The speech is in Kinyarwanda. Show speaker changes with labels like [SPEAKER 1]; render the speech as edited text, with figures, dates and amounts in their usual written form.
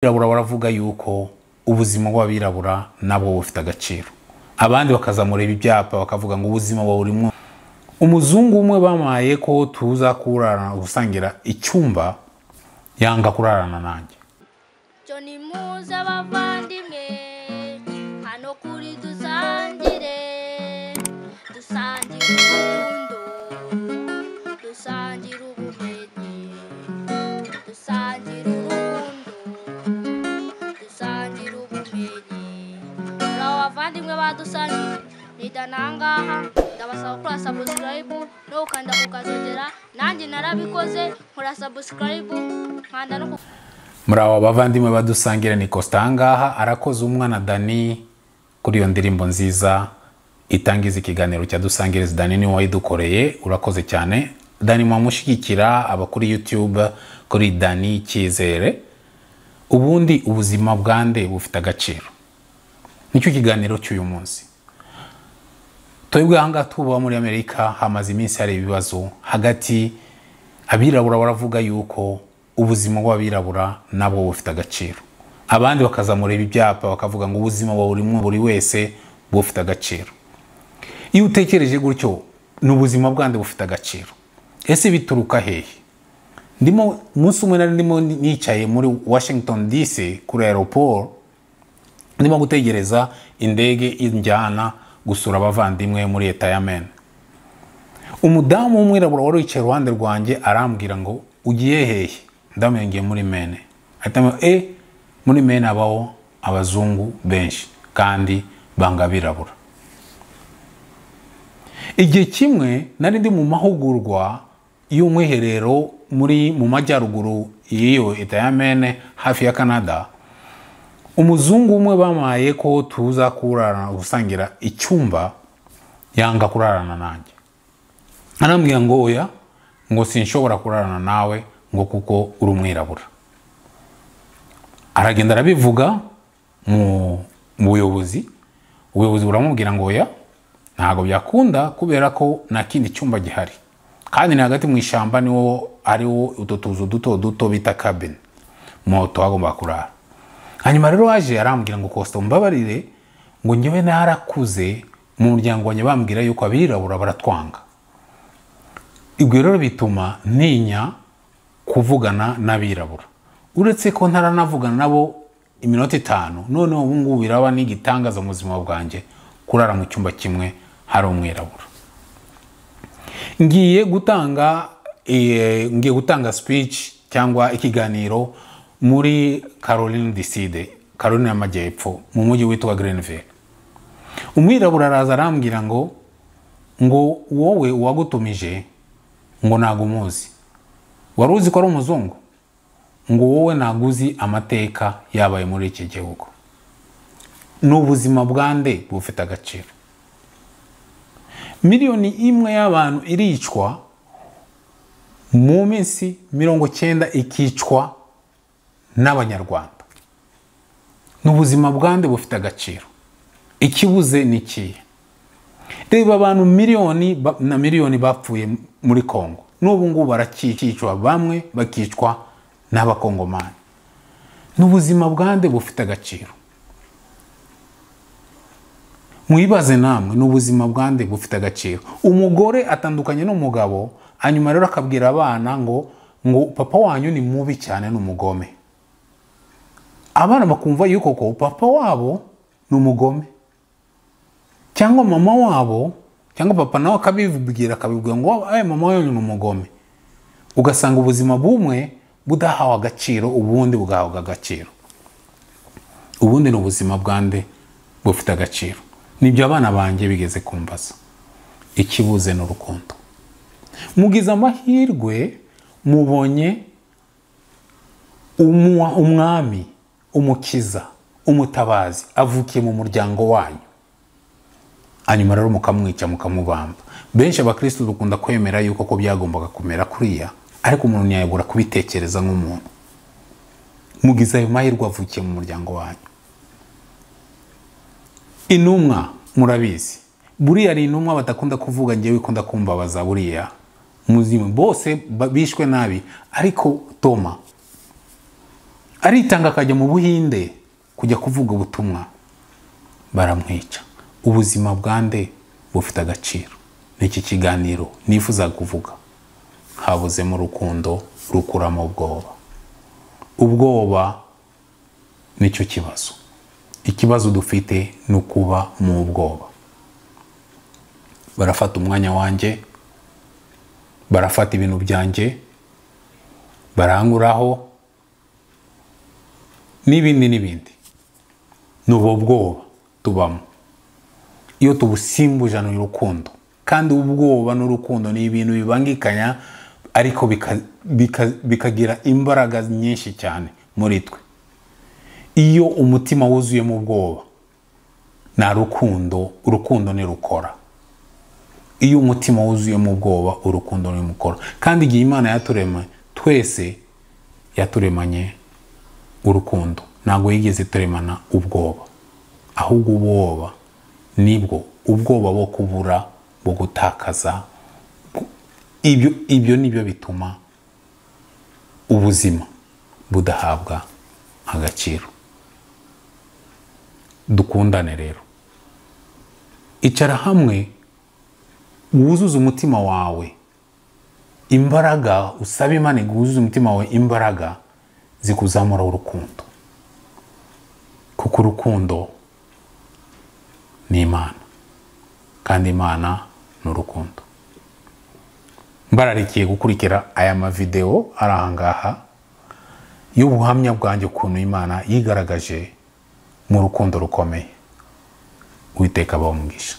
[SPEAKER 1] Abirabura baravuga yuko ubuzima bw'abirabura nabwo bufite agaciro, abandi bakazamura ibi byapa bakavuga ngo ubuzima bwa buri umwe. Umuzungu umwe bamaye ko tuza kurarana gusangira icyumba, yanga kurarana nanjye.
[SPEAKER 2] Cyo nimuze abavandimwe hano kuri dusangire, dusangire urukundo, dusangire ubumenyi, dusangire urukundo, dusangire ubumenyi. Muri abo bavandimwe badusangire nidanangaha, ndabasaba gukora subscribe no gukanda ku kazogera. Nanjye narabikoze, nkora subscribe nkanda no ku
[SPEAKER 1] Muri abo bavandimwe badusangira ni Costa ahangaha arakoze umwana Dani kuri iyo ndirimbo nziza itangiza ikiganiro cya Dusangiriza. Dani niwe wayidukoreye, urakoze cyane Dani. Mwamushyigikira aba kuri YouTube kuri Dani Cyizere. Ubundi ubuzima bwande bufite agaciro? Nicyo kiganiro cy'uyu munsi. Twebwe ahangaha tuba muri Amerika, hamaze iminsi hari ibibazo hagati abirabura baravuga yuko ubuzima bw'abirabura nabwo bufite agaciro, abandi bakazamura ibi byapa bakavuga ngo ubuzima bwa buri umwe buri wese bufite agaciro. Iyo utekereje gutyo, ni ubuzima bwande bufite agaciro? Ese bituruka hehe? Ndimo umunsi umwe nari ndimo nicaye muri Washington DC kuri aeroport, ndimo gutegereza indege injyana gusura abavandimwe muri leta ya Maine. Umudamu w'umwirabura wari wicaye iruhande rwanjye arambwira ngo: "Ugiye hehe?" Ndamubwira: "Ngiye muri Maine." Ahita ambwira: "Muri Maine habaho abazungu benshi kandi banga abirabura." Igihe kimwe nari ndi mu mahugurwa y'umwiherero muri mu majyaruguru y'iyo leta ya Maine, hafi ya Canada. Umuzungu umwe bamaye ko tuza kurarana gusangira icyumba, yanga kurarana nanjye. Arambwira ngo: "Oya," ngo, "sinshobora kurarana nawe," ngo, "kuko uri umwirabura." Aragenda arabivuga mu buyobozi. Ubuyobozi buramubwira ngo: "Oya, ntabwo byakunda kubera ko nta kindi cyumba gihari, kandi ni hagati mu ishyamba, niwo hariho utu tuzu duto duto bita cabin moto agomba kurara." Hanyuma rero waje arambwira ngo: "Costa, mbabarire," ngo, "njyewe narakuze mu muryango wanjye bambwira yuko abirabura baratwanga. Ibyo rero bituma ntinya kuvugana n'abirabura, uretse ko ntaranavugana nabo iminota 5. Noneho ubu ngubu biraba n'igitangaza mu buzima bwanjye kurara mu cyumba kimwe hari umwirabura." Ngiye gutanga speech cyangwa ikiganiro muri Caroline du Sud, Caroline y'Amajyepfo, mu mujyi witwa Greenville. Umwirabura araza arambwira ngo: "Wowe uwagutumije," ngo, "ntabwo umuzi. Wari uzi ko ari umuzungu?" Ngo: "Wowe ntabwo uzi amateka yabaye muri iki gihugu." Ni ubuzima bwande bufite agaciro? 1 miliyoni y'abantu iricwa mu minsi 90, ikicwa n'Abanyarwanda. Ni ubuzima bwande bufite agaciro? Ikibuze ni ikihe? Reba abantu miliyoni na miliyoni bapfuye muri Kongo, n'ubu ngubu barakicwa, bamwe bakicwa n'Abakongomani. Ni ubuzima bwande bufite agaciro? Mwibaze namwe, ni ubuzima bwande bufite agaciro? Umugore atandukanye n'umugabo, hanyuma rero akabwira abana ngo papa wanyu ni mubi cyane, ni umugome. Abana bakumva yuko ko papa wabo ni umugome cyangwa mama wabo, cyangwa papa nawe akabibwira, akabibwira ngo: "Ay, mama wanyu ni umugome." Ugasanga ubuzima bumwe budahawe agaciro, ubundi bugahabwa agaciro. Ubundi ni ubuzima bwande bufite agaciro? Nibyo abana banjye bigeze kumbaza. Ikibuze ni urukundo. Mugize amahirwe mubonye umwami, umukiza, umutabazi avukiye mu muryango wanyu, hanyuma rero mukamwica, mukamubamba. Benshi abakristo dukunda kwemera yuko ko byagombaga kumera kuriya, ariko umuntu ntiyabura kubitekereza nk'umuntu. Mugize ayo mahirwe, avukiye mu muryango wanyu. Intumwa murabizi, buriya ari intumwa badakunda kuvuga, ngewe ikunda kumbabaza. Buriya muzima bose bishwe nabi, ariko Toma Aritanga akajya mu Buhinde kujya kuvuga ubutumwa, baramwica. Ubuzima bwande bufite agaciro? N'iki kiganiro nifuza kuvuga, habuzemo urukundo rukuramo ubwoba. Ubwoba nicyo kibazo. Ikibazo dufite ni ukuba mu bwoba. Barafata umwanya wanjye, barafata ibintu byanjye, barankuraho n'ibindi n'ibindi. Ni ubwo bwoba tubamo. Iyo tubusimbuje urukundo, kandi ubwoba n'urukundo ni ibintu bibangikanya, ariko bikagira imbaraga nyinshi cyane muri twe. Iyo umutima wuzuyemo ubwoba nta rukundo, urukundo ntirukora. Iyo umutima wuzuyemo ubwoba, urukundo ntirukora. Kandi igihe Imana yaturema twese, yaturemanye urukundo, ntabwo yigeze turemana ubwoba. Ahubwo ubwoba nibwo ubwoba bwo kubura, bwo gutakaza, ibyo nibyo bituma ubuzima budahabwa agaciro. Dukundane rero. Icara hamwe, wuzuze umutima wawe imbaraga, usabe Imana iguzuze umutima wawe imbaraga zikuzamura urukundo, kuko urukundo ni Imana, kandi Imana ni urukundo. Mbararikiye gukurikira aya mavideo ari aha ngaha y'ubuhamya bwanjye, ukuntu Imana yigaragaje mu rukundo rukomeye. Uwiteka abahe umugisha.